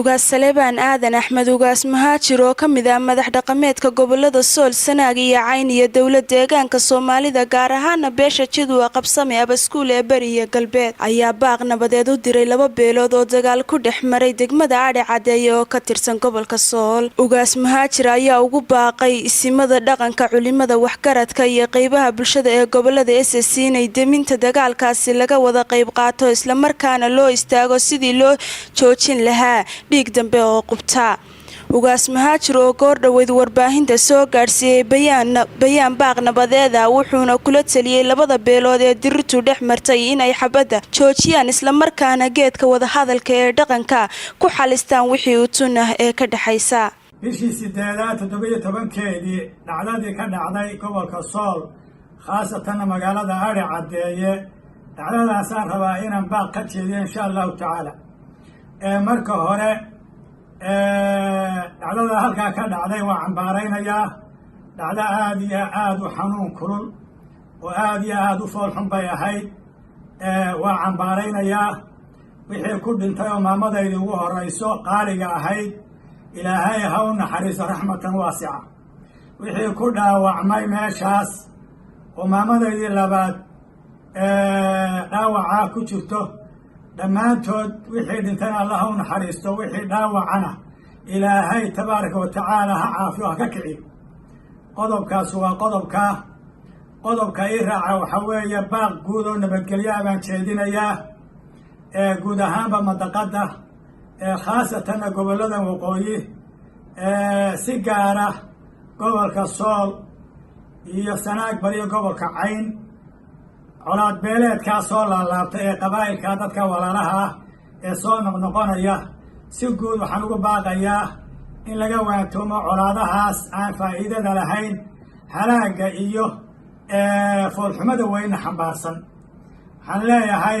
Ugaas Saleebaan Aadan Axmed, Ugaas Muhaajir, oo ka mid ah madax dhaqameedka gobolada Sool, Sanaag iyo Cayn iyo dowlad deegaanka Soomaalida, gaar ahaana beesha Jidwaaq Qabsame Abaskuul ee Beri iyo Galbeed, ayaa baaq nabadeed u diray laba beelood oo dagaal ku dhex maray degmada Adhi Cadeeye oo ka tirsan gobolka Sool. Ugaas Muhaajir ayaa ugu baaqay isimada dhaqanka, culimada, waxgaradka iyo qeybaha bulshada ee gobolada SSC inay deminta dagaalkaasi laga wada qayb qaato, islamarkaana loo istaago sidii loo joojin lahaa dhiig dambe oo qubta. Ugaas Muhaajir oo goor dhoweyd warbaahinta soo gaadhsiiyey bayaan baaq nabadeeda, wuxuuna kula taliyey labada beelood ee dirirtu dhex martay inay xabadda joojiyaan, islamarkaana geedka wadahadalka ee dhaqanka ku xalistaan wixii utun ah ee ka dhexaysa. Bishii sideedaad 17-keedii dhacdadii ka dhacday gobolka Sool, khaasatanna magaalada Adhi Caddeeye, dhacdadaasaan rabaa inaan baaq ka jeediyo, insha Allahu tacaala. Marka hore, dhacdada halkaa ka dhacday waa cambaaraynayaa. Dhacdo aada iyo aada u xanuun kulul oo aada iyo aada u foolxun bay ahayd. Waa cambaaraynayaa. Wixii ku dhintay oo maamadaydi ugu horayso qaaliga ahayd, Ilaahay ha u naxariiso raxmatan waasica. Wixii ku dhaawacmay meeshaas oo maamadaydii labaad dhaawacaa ku jirto, dhammaantood wixii dhintayna Allah ha u naxariisto, wixii dhaawacana Ilaahay tabaaraka wa tacaala ha caafiyo, ha ka kiciyo. Qodobkaas waa qodobkaa. Qodobka ii raaca waxaa weeye baaq guud oo nabadgelyaa baan jeedinayaa guud ahaanba mandaqadda, khaasatanna gobolladan waqooyi, si gaara gobolka Sool iyo Sanaag bariyo gobolka Cayn. Colaad beeleedkaa soo laalaabtay ee qabaa'ilka dadka walaalaha ah ee soo noqnoqonaya, si guud waxaan ugu baaqayaa in laga waantoomo colaadahaas aan faa'iidada lahayn, halaagga iyo foolxumada weyna xambaarsan. Waxaan leeyahay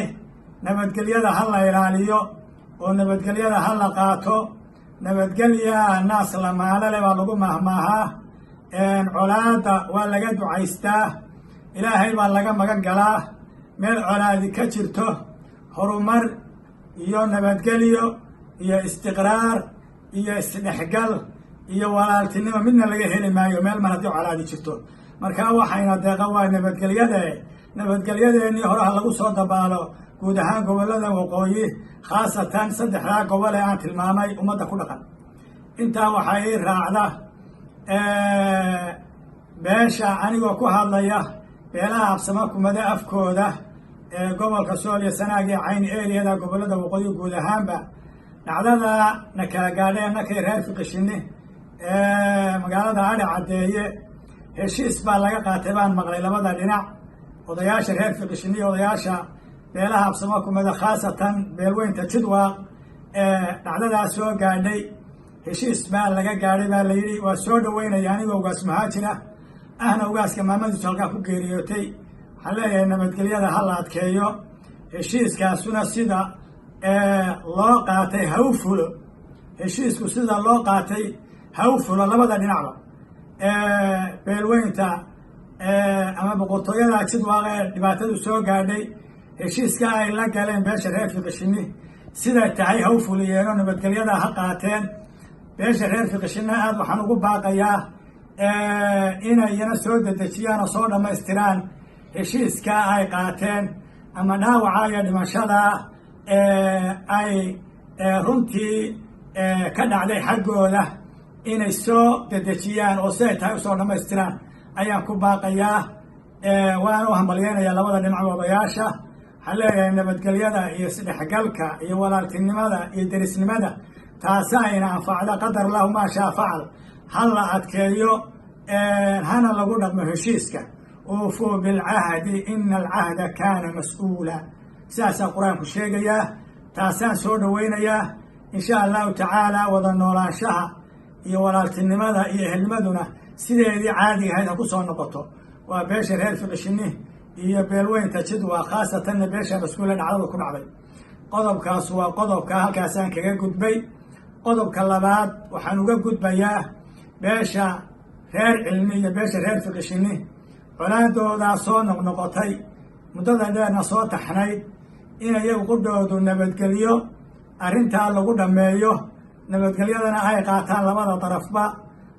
nabadgelyada ha la ilaaliyo oo nabadgelyada ha la qaato. Nabadgelya naas lamaale le baa lagu maahmaahaa. Colaadda waa laga ducaystaa, Ilaahay baa laga magan galaa. Meel colaadi ka jirto horumar iyo nabadgelyo iyo istiqraar iyo isdhexgal iyo walaaltinimo midna laga heli maayo meel mar haddii colaadi jirto. Marka waxayna deeqa waa nabadgelyade. Nabadgelyadeennii hore ha lagu soo dabaalo guud ahaan gobollada waqooyi, khaasatan saddexdaa gobol ee aan tilmaamay ummadda ku dhaqan. Intaa waxaa ii raacda beesha, anigoo ku hadlaya beelaha Absama Kumade afkooda ee gobolka Sool iyo Sanaag iyo Cayn, eriyada gobollada waqooyi guud ahaanba, dhacdada na kala gaadhay nakay reer Fiqishini magaalada Adhi Caddeeye, heshiis baa laga qaatay baan maqlay. Labada dhinac, odayaasha reer Fiqishini iyo odayaasha beelaha Absamo Kumada, khaasatan beelweynta Jidwaaq ee dhacdadaas soo gaadhay, heshiis baa laga gaadhay baa la yidhi. Waa soo dhaweynaya anigoo Ugaas Muhaajir ahna, ugaaska maamadiisu halkaa ku geeriyootay. Waxaan leeyahay nabadgelyada ha la adkeeyo, heshiiskaasuna sida loo qaatay ha u fulo. Heshiisku sida loo qaatay ha u fulo labada dhinacba. Beelweynta ama boqortooyada Jidwaaq ee dhibaatadu soo gaadhay, heshiiska ay la galeen beesha reer Fiqishini siday tahay ha u fuliyeenoo nabadgelyada ha qaateen. Beesha reer Fiqishina aada waxaan ugu baaqayaa inay iyana soo dedejiyaan oo soo dhammaystiraan heshiiska ay qaateen, ama dhaawaca iyo dhimashada ay runtii ka dhacday xaggooda inay soo dedejiyaan oo siday tahay usoo dhammaystiraan ayaan ku baaqayaa. Waana u hambalyeynayaa labada dhinac odayaasha. Waxaan leeyahay nabadgelyada iyo isdhexgalka iyo walaaltinimada iyo derisnimada taasi ayna anfacda. Qadar Allahu maa shaa facal. Ha la adkeeyo, hana lagu dhaqmo heshiiska. Uufuu bilcahdi ina alcahda kaana mas-uula, sidaasaa Qur-aanku sheegayaa. Taasaan soo dhaweynayaa, insha Allahu tacaala. Wada noolaanshaha iyo walaaltinimada iyo ehelnimaduna sideedii caadiga ahayd ha ku soo noqoto. Waa beesha reer Fiqishini iyo beelweynta Jidwa, khaasatanna beesha Baskuule dhacdadu ku dhacday. Qodobkaas waa qodobka, halkaasaan kaga gudbay. Qodobka labaad waxaan uga gudbayaa beesha reer Cilmi iyo beesha reer Fiqishini, colaadoodaa soo noqnoqotay, muddada dheerna soo taxnayd, in iyagu qudhoodu nabadgelyo arrintaa lagu dhammeeyo. Nabadgelyadana ay qaataan labada darafba.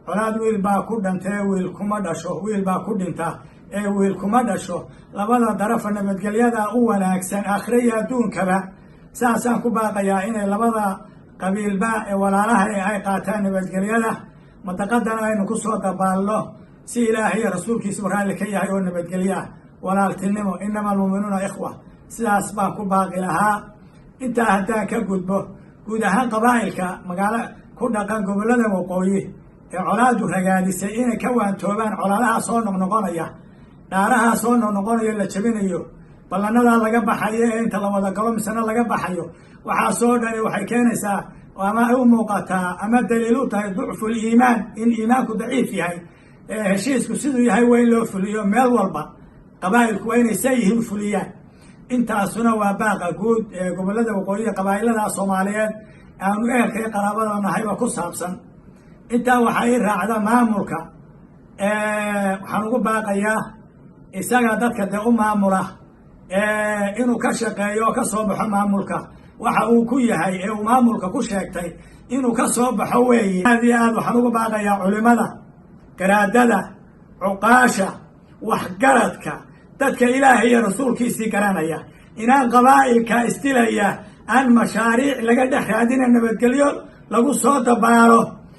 Colaad wiil baa ku dhantee wiil kuma dhasho, wiil baa ku dhinta ee wiil kuma dhasho. Labada darafa nabadgelyada u wanaagsan, aakhire iyo adduunkaba. Saasaan ku baaqayaa, inay labada qabiilba ee walaalaha ee ay qaataan nabadgelyada, madaqadana aynu ku soo dabaalno si Ilaahay iyo rasuulkiisuba raalli ka yahay oo nabadgelyo ah, walaaltinimo. إنما المؤمنون إخوة. Sidaas baan ku baaqi lahaa. Intaa haddaan ka gudbo, guud ahaan qabaa'ilka magaalo ku dhaqan gobollada waqooyi ee colaadu ragaadisay inay ka waantoobaan colaadaha soo noqnoqonaya, dhaaraha soo noqnoqonayo, la jabinayo, ballanadaa laga baxayo ee inta la wada galo misena laga baxayo. Waxaasoo dhani waxay keenaysaa ama ay u muuqataa ama daliil u tahay ضعف الإيمان, in iimaanku daciif yahay. Heshiisku siduu yahay waa in loo fuliyo meel walba. Qabaa'ilku waa inay saa yihiin fuliyaan. Intaasuna waa baaqa guud ee gobollada waqooyiga, qabaa'ilada Soomaaliyeed aanu ehelka iyo qaraabada nahayba ku saabsan. Intaa waxaa ii raacda maamulka. Waxaan ugu baaqayaa isaga dadka dee u maamula inuu ka shaqeeyo oo ka soo baxo maamulka. Waxa uu ku yahay ee uu maamulka ku sheegtay inuu ka soo baxo weeye. Aad iyo aad waxaan ugu baaqayaa culimada, garaadada, cuqaasha, waxgaradka, dadka Ilaahay iyo rasuulkiisii garanaya, inaan qabaa'ilka isdilaya aan mashaariic laga dhex raadina, nabadgelyo lagu soo dabaalo.